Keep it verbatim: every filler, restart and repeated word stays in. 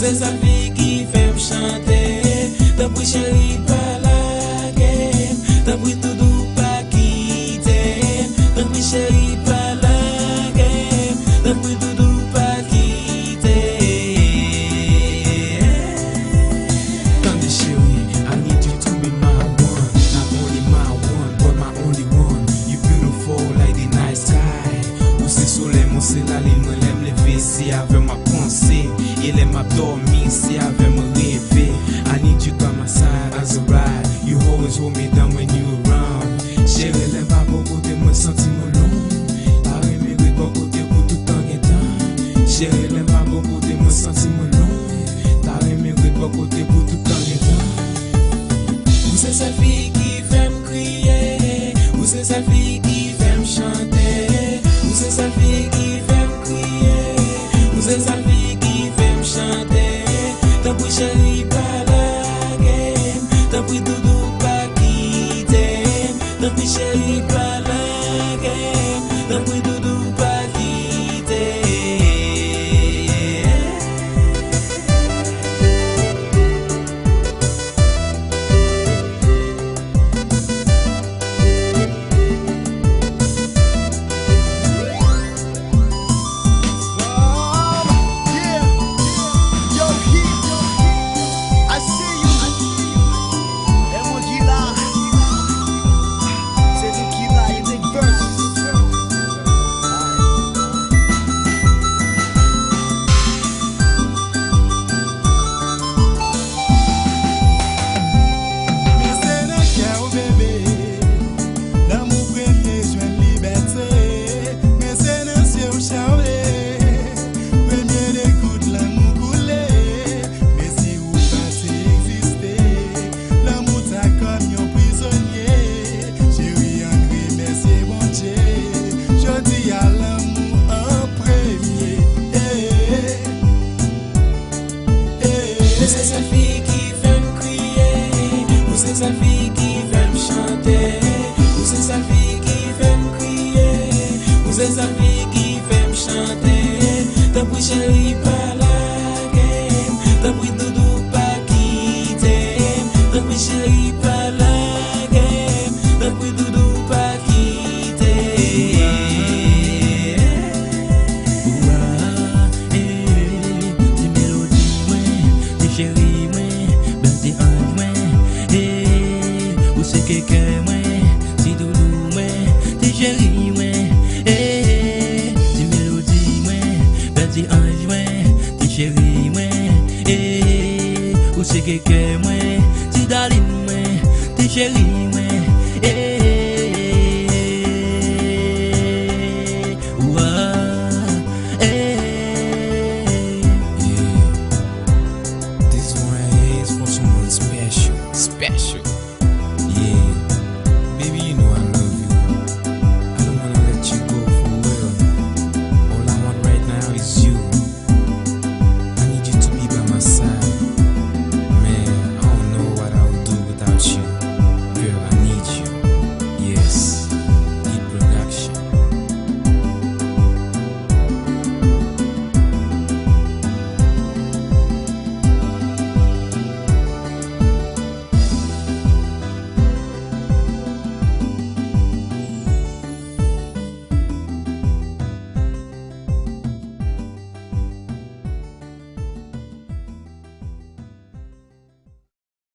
Se sèl fi ki fè m chante. Tanpri cheri pa lage m. Tanpri doudou pa kite m. Tanpri cheri pa lage m. Tanpri doudou pa kite m. Tande cheri, I need you to be my one. Not only my one, but my only one. You beautiful like the night sky. Ou se solèy mwen, se lalin mwen, lè m leve se avè w m ap panse. E lè m ap dòmi, se avè w m reve. I need you by my side as I ride. You always hold me down when you around. Cheri, lè m pa bò kote mwen santi mwen lon. Ta renmen ret bò kote pou tout tan gen tan. Cheri, lè m pa bò kote mwen santi mwen lon. Ta renmen ret bò kote pou tout tan gen tan. Ou se sèl fi ki fè m kriye. Ou se sèl fi ki fè m chante. Ou se sèl fi ki fè m kriye. Ou se sèl fi ki fè m chante. Tanpri cheri pa lage m. Tanpri doudou pa kite m. Tanpri cheri pa lage m. Tanpri doudou pa kite m. Men se nan kè w bebe, lanmou premye jwenn libète. Men se nan zye w chale, premye de gout lanmou koule. Men si ou pa te egziste, lanmou ta kòm yon prizonye. Cheri, ann remèsye Bondye. Jodi a, lanmou an premye. Eh, eh, eh. Ou se sèl fi ki fè m kriye. Ou se sèl fi ki fè m chante. Ou se sèl fi ki fè m kriye. Ou se sèl fi ki fè m chante. Tanpri cheri pa lage m. Tanpri doudou pa kite m. Tanpri cheri pa lage m. Tanpri doudou pa kite m. Ou a, eh, ti melodi mwen, ti cheri mwen, bèl ti anj mwen, eh, ou se kèkè mwen, ti doudou mwen, ti cheri mwen, eh, ti melodi mwen, bèl ti anj mwen, ti cheri mwen, eh, ou se kèkè mwen, ti dalin mwen, ti cheri